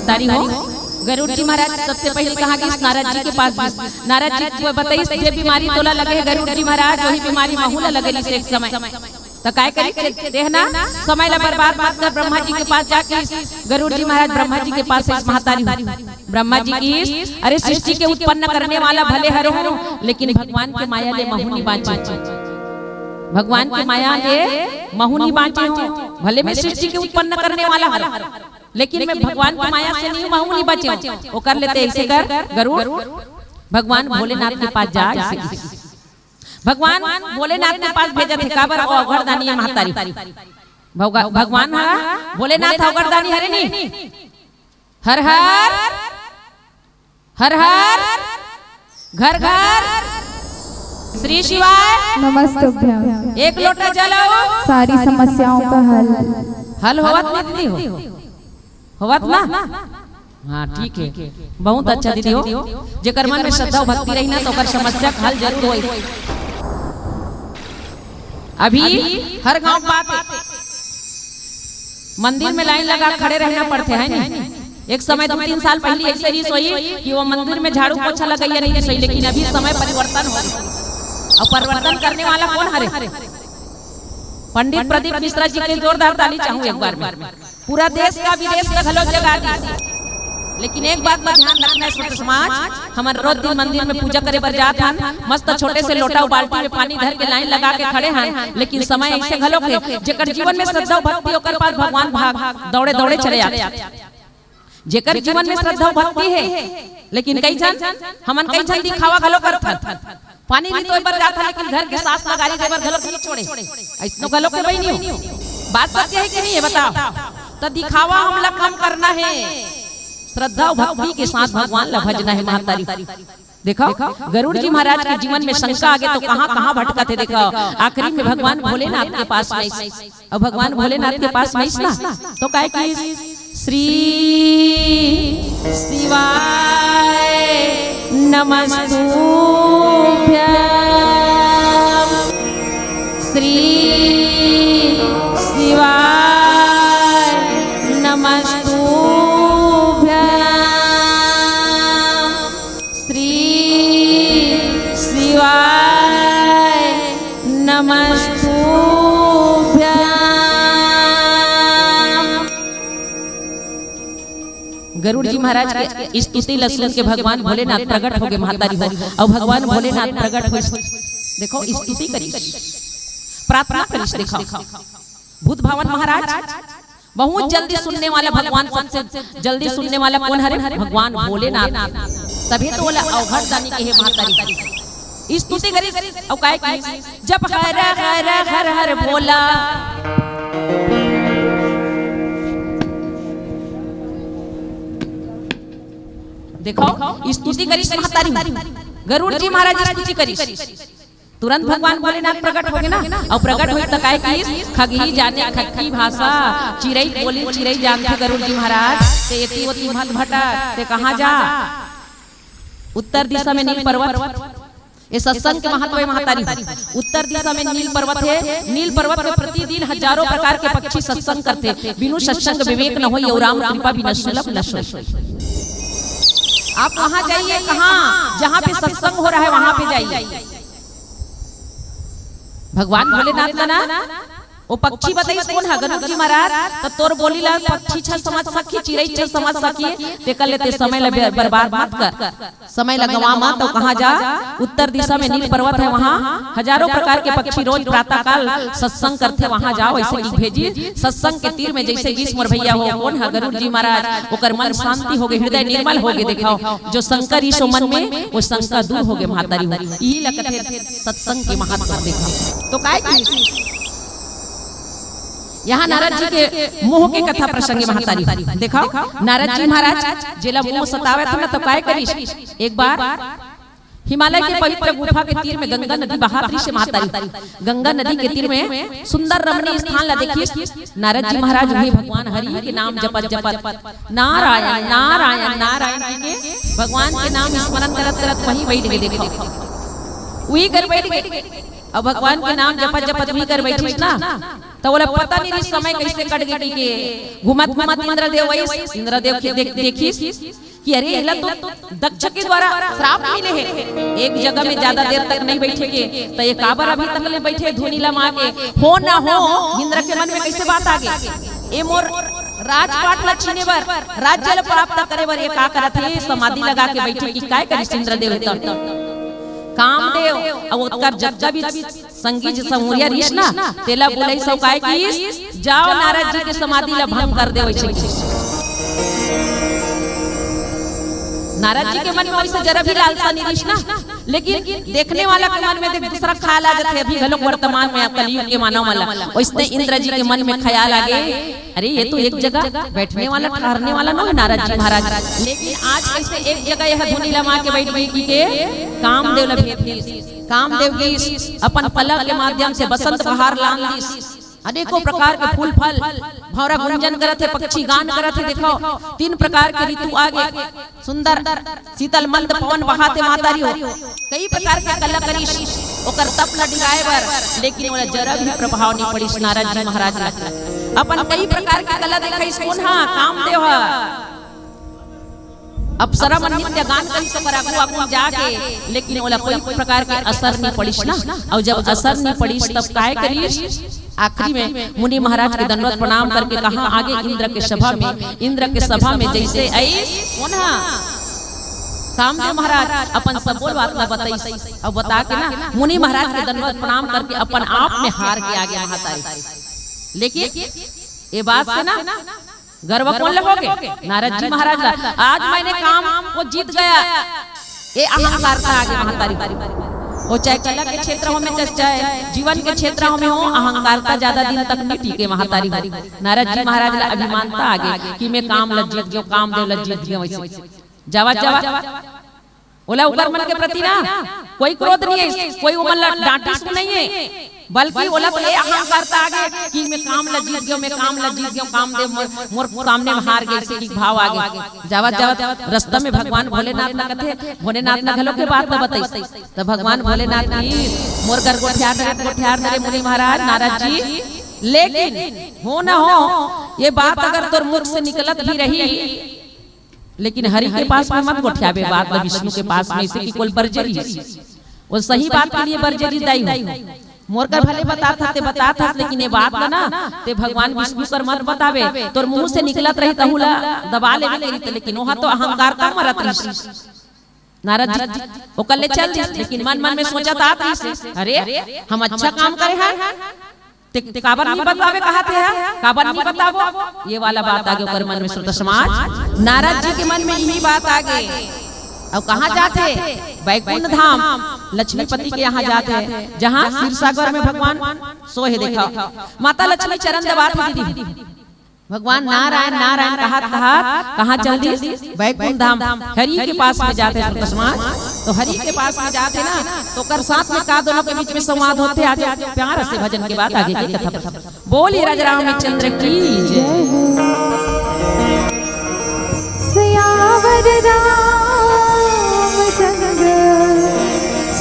महतारी हो, गरुड़ जी महाराज सबसे पहले कहाँ गिस? नारद जी के पास गिस। नारद जी को बताइस, "जे बीमारी तोला लगे हे गरुड़ जी महाराज, वही बीमारी महू ला लगे रिहिस एक समय।" त काय करिस? देख ना, समय ला बर्बाद मत कर, ब्रह्मा जी के पास जा गिस। गरुड़ जी महाराज ब्रह्मा जी के पास गिस, महतारी हो। ब्रह्मा जी गिस, "अरे, सृष्टि के उत्पन्न करने वाला भले हरो हूँ, लेकिन भगवान के माया ले महू नी बाँचे। भगवान के माया ले महू नी बाँचे हूँ। भले मैं सृष्टि के उत्पन्न करने वाला हरो, लेकिन मैं भगवान के माया से नी, महू नी बाँचे हूँ।" ओकर ले ते ऐसे कर, गरुड़, भगवान भोलेनाथ के पास जा, ऐसे। भगवान भोलेनाथ के पास भेजत हे, काबर? ओ अवघड़दानी हे महतारी। भगवा-, भगवान हा भोलेनाथ अवघड़दानी हरे नी। हर हर, हर हर, घर घर, श्री शिवाय। नमस्तुभ्यम। एक लोटा जल अउ सारी समस्याओं का हल। हल होवत नहीं हो? होवत ना? हाँ, ठीक है, बहुत अच्छा दीदी हो। जेकर मन में श्रद्धा अउ भक्ति रही ना, तो ओकर समस्या के हल जरूर होई। अभी हर गांव बात हे, मंदिर में लाइन लगा खड़े रहना पड़थे, है नी? एक समय दू तीन साल पहली ऐसे रिहिस होही कि वो मंदिर में झाड़ू पोछा लगइया नहीं रिहिस होही, लेकिन अभी समय परिवर्तन हो गे। अउ परिवर्तन करने वाला कोन हरे? पंडित प्रदीप मिश्रा जी के जोरदार ताली चाहूं एक बार में। पूरा देश का विदेश का घलो जगा दी। लेकिन एक बात का ध्यान रखना हे, छोटे समाज, हमन रोज दिन मंदिर में पूजा करे बर जात हन, मस्त छोटे से लोटा अउ बाल्टी में पानी धर के लाइन लगा के खड़े हन, लेकिन समय ऐसे घलो हे, जेकर जीवन में श्रद्धा अउ भक्ति, ओकर पास भगवान भाग दौड़े दौड़े चले आथे। जेकर जीवन में श्रद्धा अउ भक्ति हे, लेकिन कई झन, हमन कई झन दिखावा घलो करथन। पानी भी तोय बर जाथन, लेकिन घर के सास ला गारी दे बर घलो नहीं छोड़े। अइसनो घलो के बहिनी हो। बात सत्य हे कि नहीं हे, बताओ? त दिखावा हमला कम करना हे, श्रद्धा अउ भक्ति के साथ भगवान ला भजना हे महतारी। देखो, गरुड़ जी महाराज के जीवन में शंका आगे तो कहाँ-कहाँ भटकत हे। देखो, आखिरी में भगवान भोलेनाथ के पास में, अउ भगवान भोलेनाथ के पास में ना, तो काय कि श्री शिवाय नमस्तुभ्यं, श्री शिवाय नमस्तुभ्यं। श्री शिवाय नमस्तुभ्यं। गरुड़ जी महाराज के स्तुति ल सुन के भगवान भोलेनाथ प्रकट होगे महतारी हो, अउ भगवान भोलेनाथ प्रकट हो, देखो स्तुति करिस, प्रार्थना करिस। देखो भूत भावन महाराज बहुत जल्दी सुनने वाला भगवान, सबसे जल्दी सुनने वाला कोन हरे? भगवान भोलेनाथ। तभे तो ओला अवघड़ दानी कहे महतारी। स्तुति करिस अउ काय कहिस? जप हर हर हर हर भोला। देखो स्तुति करिस महतारी, गरुड़ जी महाराज स्तुति करिस। तुरंत भगवान भोलेनाथ प्रकट होगे ना, अउ प्रकट होइस त काय कहिस? खगही जाने खक्खी भाषा, चिरई बोली चिरई जानथे गरुड़ जी महाराज। ते एती ओती मत भटक, ते कहाँ जा? उत्तर दिशा में नील पर्वत। ये सत्संग के महत्व हे महतारी। उत्तर दिशा में नील पर्वत हे, नील पर्वत में प्रतिदिन हजारों प्रकार के पक्षी सत्संग करथे। बिनु सत्संग विवेक न होई, अउ राम कृपा बिना सुलभ न सोई। आप वहां जाइए, कहाँ, जहाँ पे सत्संग हो रहा है, वहां पे जाइए। भगवान भोलेनाथ ला ना, वो पक्षी बताइस कोन ह? गरुड़ जी महाराज। त तोर बोली ला पक्षी छ समझ सकही, चिरई छ समझ सकही, तेकर ले ते समय ला बे-, बर्बाद मत कर, समय ला गंवा मत। तो कहाँ जा? उत्तर दिशा में नील पर्वत है, वहाँ हजारों प्रकार के पक्षी रोज प्रातः काल सत्संग करथे, वहाँ जाओ। ऐसे लिख भेजी सत्संग के तीर में, जैसे गिस मोर भैया हो, कोन ह? गरुड़ जी महाराज। ओकर मन शांति होगे, हृदय निर्मल होगे। देखाओ, जो शंका रिहिस ओ मन में, वो शंका दूर होगे महतारी हो। ई ला कथे सत्संग के महत्व। देखो तो काय की, यहाँ नारद जी के मोह के कथा प्रसंग हे महतारी। देखो, नारद जी महाराज जेला मोह सतावत हे ना, तो काय करिस? एक बार हिमालय के पवित्र गुफा के तीर में गंगा नदी बहत रिहिस हे महतारी। गंगा नदी के तीर में सुंदर रमणीय स्थान ला देखिस। नारद जी महाराज उही भगवान हरि के नाम जपत जपत, नारायण नारायण नारायण के भगवान के नाम स्मरण करत करत वहीं बैठ गे। देखो, उही कर बैठ गे। अब भगवान के नाम जपत जपत उही कर बैठिस ना, त ओला पता नहीं रहिस समय कइसे कट गे कि के घुमत घुमत इंद्रदेव आइस, इंद्रदेव के देख, देखिस कि अरे, एला तो दक्ष के द्वारा श्राप मिले हे, एक जगह में ज्यादा देर तक नहीं बैठे के, त ये काबर अभी तक ले बैठे धुनी ला मा के? हो ना हो, इंद्र के मन में कइसे बात आ गे, ए मोर राजपाट ला छीने बर, राज्य ला प्राप्त करे बर ये का करत हे? समाधि लगा के बैठे कि काय करिस इंद्रदेव? त कामदेव अउ ओकर जतका भी संगी जे संवरिया रिहिस ना, तेला बुलाइस अउ काय किस, "जाओ, नारद जी के समाधि ला भंग कर देव," अइसे किस। नारद जी के मन में वइसे जरा भी लालसा नहीं रिहिस ना, लेकिन देखने वाला के मन में देख दूसरा ख्याल आ जाथे। अभी घलोक वर्तमान में कलयुग के मानव मन ला वइसने इंद्र जी के मन में ख्याल आ गे, अरे, ये तो एक जगह बैठने वाला, ठहरने वाला नो हे नारद जी महाराज, लेकिन आज कइसे एक जगह ये धुनी ला मा के बैठ गे कि के कामदेव ला भेज दिस। कामदेव गिस अपन पलक के माध्यम से बसंत बहार लान दिस। अनेकों प्रकार के फूल फल, भौंरा गुंजन करत हे, पक्षी गान करत हे। देखव, तीन प्रकार के ऋतु आ गे, सुंदर शीतल मंद पवन बहाथे माता री हो। कई प्रकार के कला करिस ओकर तप ल डिगाए बर, लेकिन ओला जरा भी प्रभाव नहीं पड़िस नारद जी महाराज ला। अपन कई प्रकार के कला देखाइस कोन हा? कामदेव हा। अप्सरा मन नृत्य गान करिस ओकर आगू आगू जाके, लेकिन ओला कोई प्रकार के असर नहीं पड़िस ना। अउ जब असर नहीं पड़िस तब काय करिस? आखिरी में मुनि महाराज के दंडवत प्रणाम करके कहा आगे इंद्र के सभा में, इंद्र के सभा में जइसे आइस कोन हा? कामदेव महाराज अपन सबो बात ला बताइस अउ बता के ना मुनि महाराज के दंडवत प्रणाम करके अपन आप में हार के आगे महातारी। लेकिन ये बात से ना गर्व कोन ला होगे? नारद जी महाराज ला। आज मैंने काम को जीत गया, ये अहंकारता आगे महातारी। वो चाहे कला के क्षेत्र हो में, चाहे जीवन के क्षेत्र हो में हो, अहंकारता ज्यादा दिन तक नहीं टिके महातारी। नारद जी महाराज ला अभिमानता आगे कि मैं काम ला जीत गेंव, कामदेव ला जीत गेंव, वइसे। जावा, जावा। ओला ओकर मन के प्रति ना कोई क्रोध नहीं हे, कोई ओमन ला डांटिस नहीं हे, बल्कि ओला तो ये अहंकारता आगे कि मैं काम ला जीत गेंव, मैं काम ला जीत गेंव, कामदेव मोर, मोर सामने में हार गे, अइसे एक भाव आगे। जावत जावत रस्ता में भगवान भोलेनाथ ला कथे, भोलेनाथ ला घलो के बात ला बताइस। त भगवान भोलेनाथ कहिस, मोर गर गोठियार दे रे, गोठियार दे रे मुनि महाराज, नारद जी, लेकिन हो ना हो, ये बात अगर तोर मुख से निकलत भी रही, लेकिन हरि के पास में मत गोठियाबे बात ल, विष्णु के पास में, अइसे कि कोल बरजे रिहिस। वो सही बात के लिए बरजे रिहिस दाई हो। मोर कर भले बतात हस, ते बतात हस, लेकिन ये बात ल ना, ते भगवान विष्णु कर मत बताबे। तोर मुंह से निकलत रही तहू ला दबा लेबे करिस, लेकिन ओहा तो अहंकार का मरत रिहिस। नारद जी ओकर ले चल दिस, लेकिन मन मन में सोचत आत रिहिस, अरे, हम अच्छा काम करे हन, ते, ते काबर नहीं बताबे कहाथे हा? काबर नहीं बताबो? ये वाला बात आगे ओकर मन में। श्रोता समाज, नारद जी के मन में यही बात आगे। अउ कहाँ जाथे? बैकुंठ धाम, लक्ष्मीपति के यहाँ जाथे, जहाँ क्षीरसागर में भगवान सोहे। देखा, माता लक्ष्मी चरण दबात हे दीदी। भगवान नारायण नारायण कहत कहत कहाँ चल दिस? बैकुंठ धाम। हरि के पास में जाथे श्रोता समाज, तो हरि के पास में जाथे ना, तो ओकर साथ में का दोनों के बीच में संवाद होथे। आज प्यार से भजन के बाद आगे के कथा पर। बोलिए राजा रामचंद्र की जय। सियावर रामचंद्र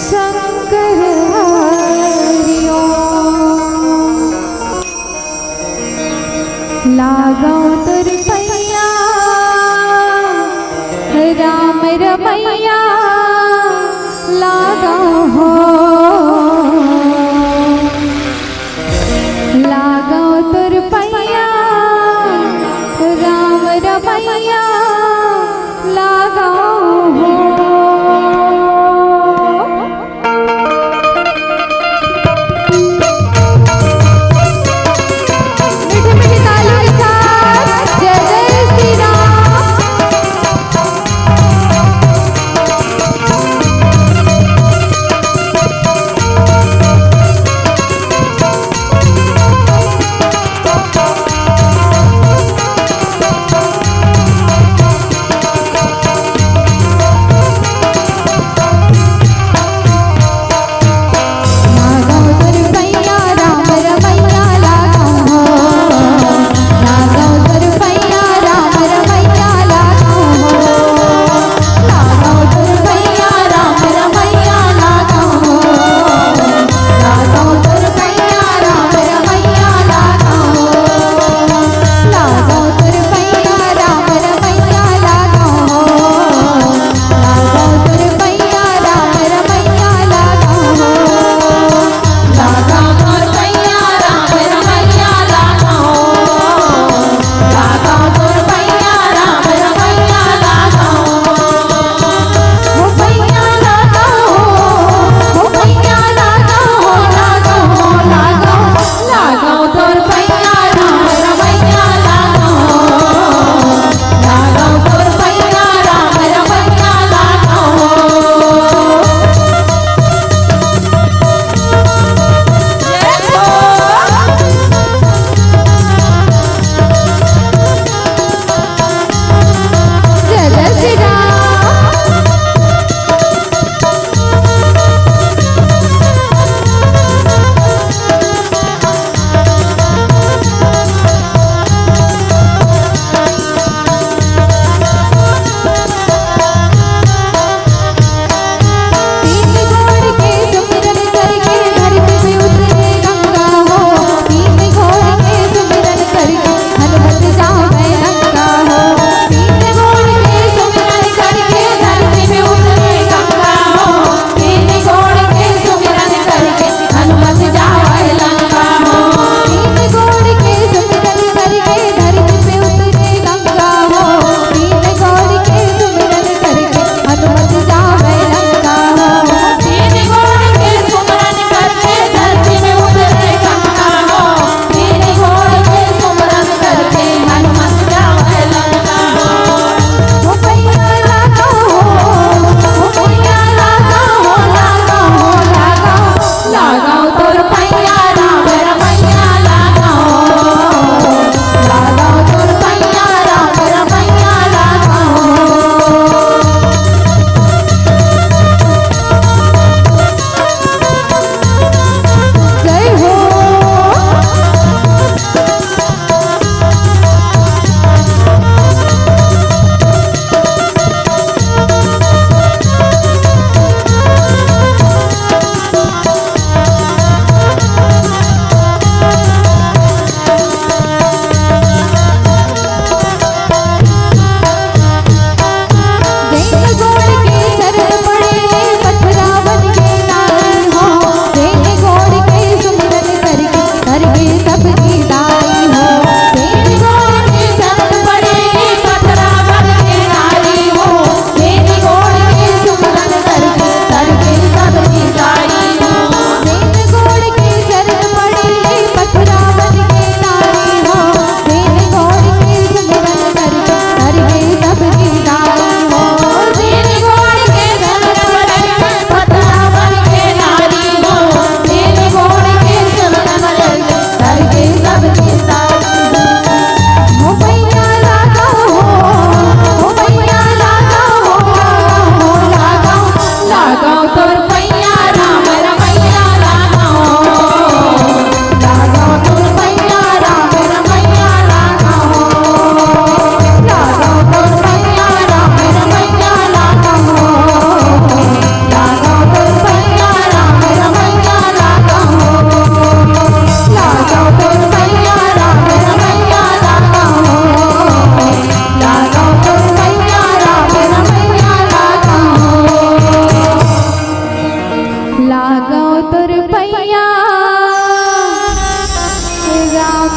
शंकर हरिओ। लागो तुर पैया राम रमैया लागो हो। लागो तुर पैया राम रमैया लागो हो।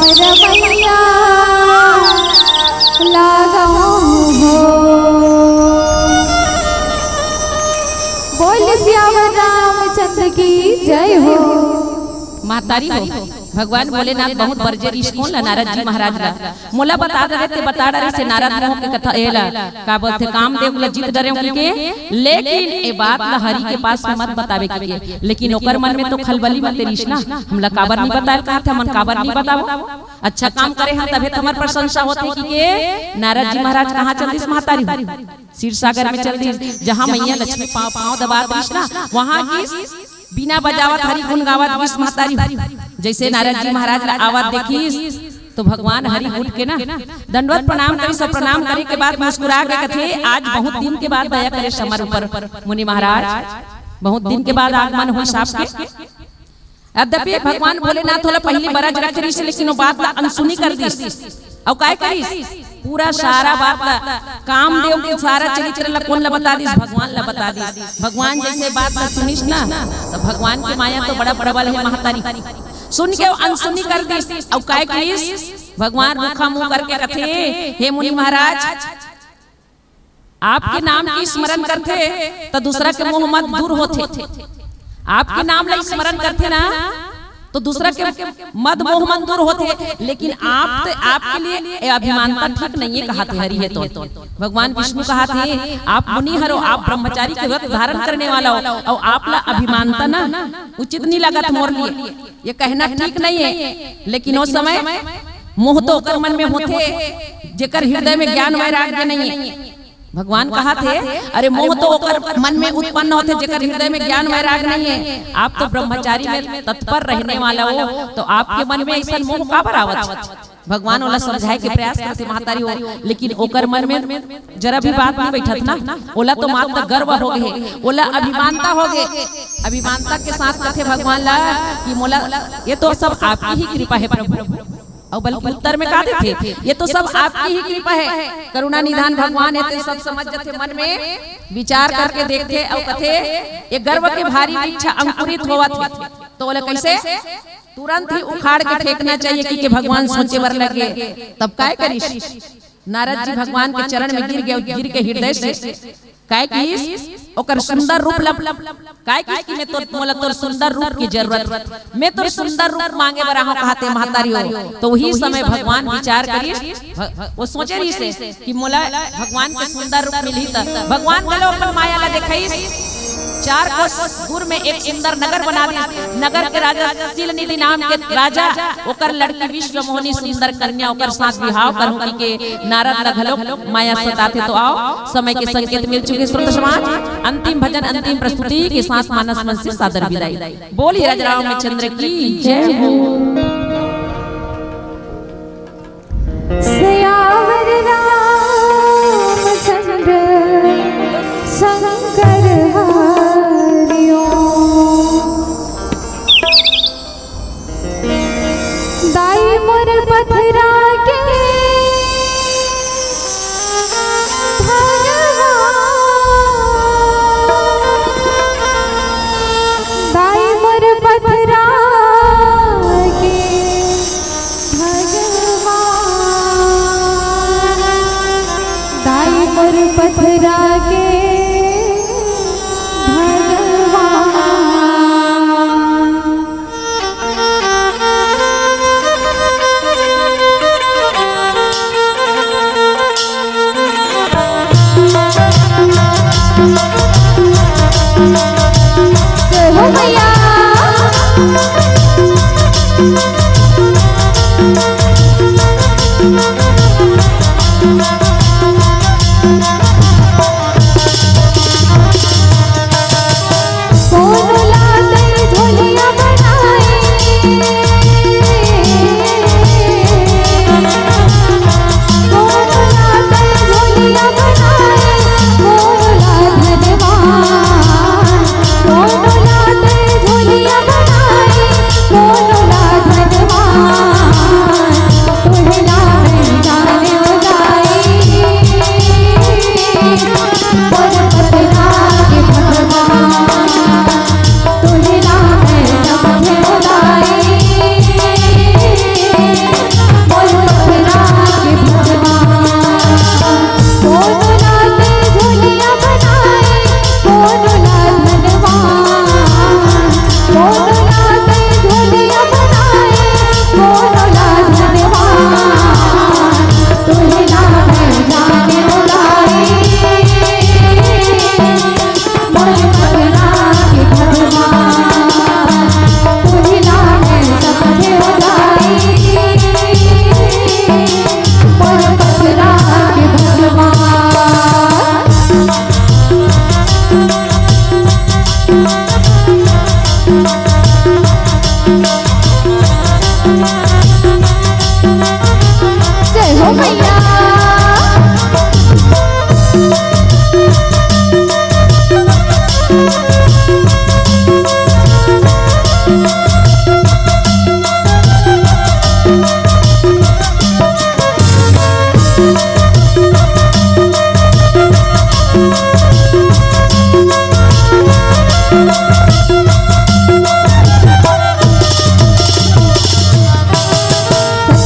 रमैया लागहूँ हो। बोल सियावर रामचंद्र की जय हो। महतारी हो, भगवान भोलेनाथ बहुत बरजे रिहिस कोन ला, नारद जी महाराज ला। मोला बता दे, ते बता डरे से नारद मोह के कथा एला। का बोलथे, कामदेव ला जीत डरेंव कहिके, लेकिन ए बात ला हरि के पास में मत बतावे कहिके। लेकिन ओकर मन में तो खलबली मते रिहिस ना, हमला काबर नहीं बतायल कहाथे, हमन काबर नहीं बताबो? अच्छा काम करे हन तभे तो हमर प्रशंसा होथे कहिके। नारद जी महाराज कहाँ चल दिस महतारी हो? क्षीर सागर में चल दिस, जहाँ मैया लक्ष्मी पाँव, पाँव दबात रिहिस ना, वहाँ गिस, बीना बजावत हरि गुन गावत गिस महतारी हो। जैसे नारद जी महाराज ला आवत देखिस, तो भगवान हरि उठ के ना दंडवत प्रणाम करिस, अउ प्रणाम करे के बाद मुस्कुरा के कथे, आज बहुत दिन के बाद दया करे हमर ऊपर मुनि महाराज, बहुत दिन के बाद आगमन होइस आपके। यद्यपि भगवान भोलेनाथ ओला पहिली बरज रखे रिहिस, लेकिन वो बात ला अनसुनी कर दिस। अउ काय करिस? पूरा सारा बात ला, कामदेव के सारा चरित्र ला कोन ला बता दिस? भगवान ला बता दिस। भगवान जैसे बात ला सुनिस ना, तो भगवान के माया तो बड़ा प्रबल है महतारी। सुन के वो अनसुनी कर दिस। अउ काय करिस? भगवान रुखा मुंह करके कथे, हे मुनि महाराज, आपके नाम के स्मरण करथे, तो दूसरा के मोह मद दूर होथे। आपके नाम ला स्मरण करथे ना, तो दूसरा के मद मोह मद दूर होथे। लेकिन आप ते, आपके लिए ये अभिमानता ठीक नहीं है, कहाथे हरि हे तो। भगवान विष्णु कहाथे, आप मुनि हरो, आप ब्रह्मचारी के व्रत धारण करने वाला हो, अउ आप ला अभिमानता ना उचित नहीं लगत मोर लिए, ये कहना ठीक नहीं है। लेकिन ओ समय मोह तो ओकर मन में होथे, जेकर हृदय में ज्ञान वैराग्य नहीं है। भगवान कहाथे, अरे मोह तो ओकर मन में उत्पन्न होथे, जेकर हृदय में ज्ञान वैराग नहीं है। आप तो ब्रह्मचारी में तत्पर रहने वाला हो, तो आपके मन में ऐसा मोह काबर आवत? भगवान ओला समझाए के प्रयास करथे महतारी हो, लेकिन ओकर मन में जरा भी बात नहीं बैठत ना। ओला तो मात्र गर्व हो गए, ओला अभिमानता हो गए। अभिमानता के साथ कथे भगवान ला कि मोला, ये तो सब आपकी ही कृपा है प्रभु। अउ बल्कि उत्तर में का देथे, ये तो सब आपकी ही कृपा है, करुणा निधान भगवान है, ते सब समझ जथे, मन में विचार करके देखथे अउ कथे, ये गर्व के भारी वृक्ष अंकुरित होवत हे, तो ओला कैसे तुरंत ही उखाड़ के फेंकना चाहिए कि, कि भगवान सोचे बर लगे। तब काय करिस? नारद जी भगवान के चरण में गिर गए, गिर के हृदय से काय किस ओकर सुंदर रूप ला, काय किस कि मैं तोर, मोला तोर सुंदर रूप की जरूरत, मैं तोर सुंदर रूप मांगे बर आहूं कहाथे महतारी हो। तो वही समय भगवान विचार करिस, भ-, वो सोचे रहिसे कि मोला भगवान के सुंदर रूप मिलही त भगवान घलो अपन माया ला देखाइस। चार कोस दूर में एक सुंदर नगर बना दिस। नगर के राजा शील निधि नाम के राजा, ओकर लड़की विश्व मोहनी सुंदर कन्या, ओकर साथ बिहाव करहूं कहिके नारद ला घलो माया सताथे। तो आओ, समय के संकेत मिल चुके श्रोता समाज, अंतिम भजन, अंतिम प्रस्तुति के साथ मानस मन से सादर विदाई। बोलिए राजा रामचंद्र की जय हो। सियावर रामचंद्र शंकर हरिओ। दाई मोर पथरा के भगवान, दाई मोर पथरा के भगवान, दाई मोर पथरा के भगवान।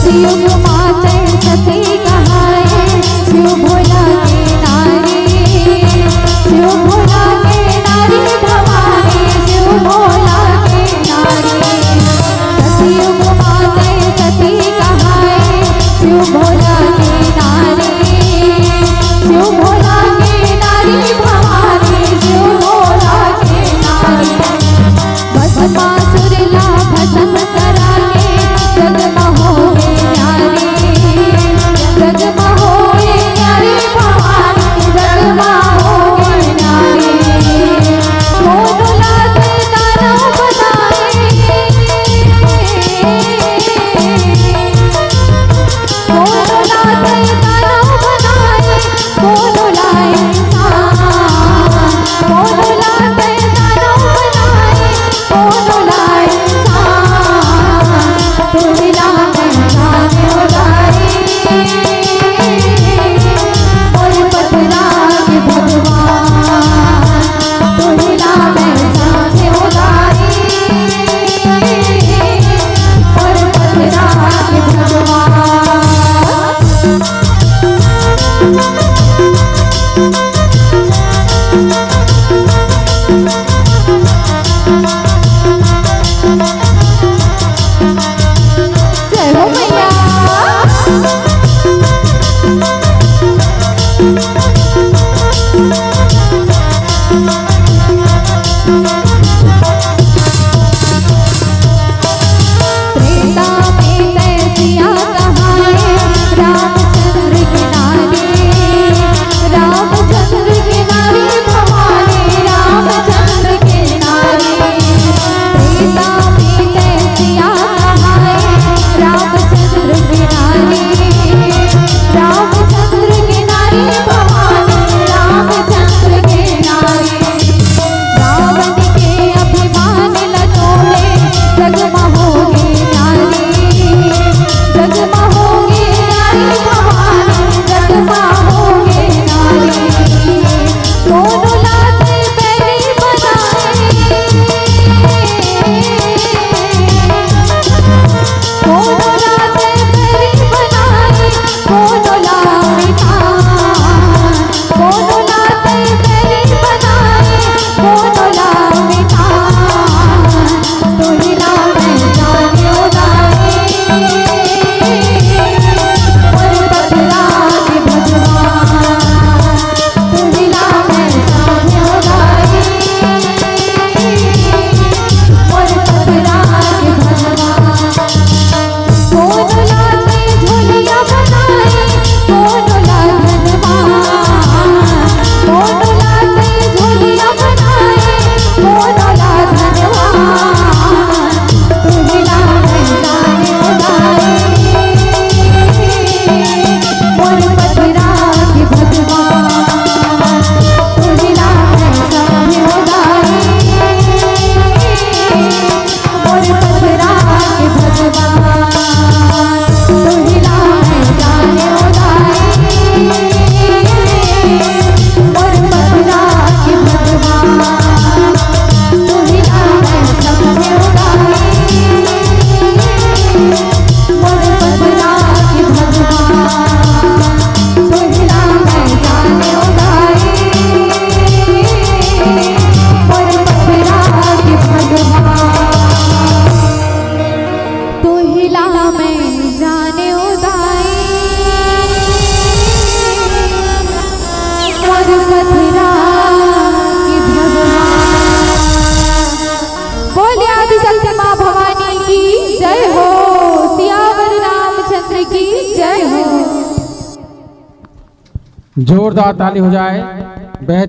युग माते सती कहाए, शिव भोला के नारी, शिव भोला के नारी भवानी, शिव भोला के नारी। सतयुग माते सती कहाए, शिव भोला के नारी, शिव भोला के नारी भवानी, शिव भोला के नारी। भस्मासुर ला भस्म करा के, जग म होवे न्यारी, जग म होवे न्यारी भवानी, जग म होवे न्यारी। कोनो ला ते दानव बनाए, कोनो ला ते दानव बनाए, कोनो ला इंसान, कोनो ला ते दानव बनाए, कोनो ला इंसान। तू ही ला मैं जाने उदाई, मोर पथरा के भगवान। तू ही ला मैं जाने उदाई, मोर पथरा के भगवान। जय हो मैया। त्रेता में तैसिया कहाए, रामचंद्र के नारी, रामचंद्र के नारी भवानी, रामचंद्र के नारी। त्रेता में तैसिया कहाए, रामचंद्र के नारी, रामचंद्र के नारी भवानी, रामचंद्र के नारी। रावण के अभिमान ल तोड़े, जग म होगे नारी, जग म होगे नारी भवानी, जग म होगे नारी। कोनो ला ते बैरी बनाए, कोनो ला ते बैरी बनाए, कोनो ला मितान, कोनो ला ते बैरी बनाए, कोनो ला मितान। तू ही ला मैं जाने उदाई, मोर पथरा के भगवान। तू ही ला मैं जाने उदाई, मोर पथरा के भगवान। कोनो ला ते झोलिया बनाए, कोनो ला धनवान, कोनो ला ते झोलिया बनाए, कोनो ला धनवान। तू ही ला मैं जाने उदाई, मोर पथरा के भगवान। तू ही ला मैं जाने उदाई, मोर पथरा के भगवान। तू ही ला मैं जाने उदाई, मोर पथरा के भगवान। तू ही ला मैं समझे उदाई, मोर पथरा के भगवान। तू ही ला मैं जाने उदाई, मोर पथरा के भगवान। तू ही ला मैं जाने उदाई, मोर पथरा के भगवान। बोलिए आदिशक्ति माँ भवानी की जय हो, सियावर रामचंद्र की जय हो। जोरदार ताली हो जाए। बेहत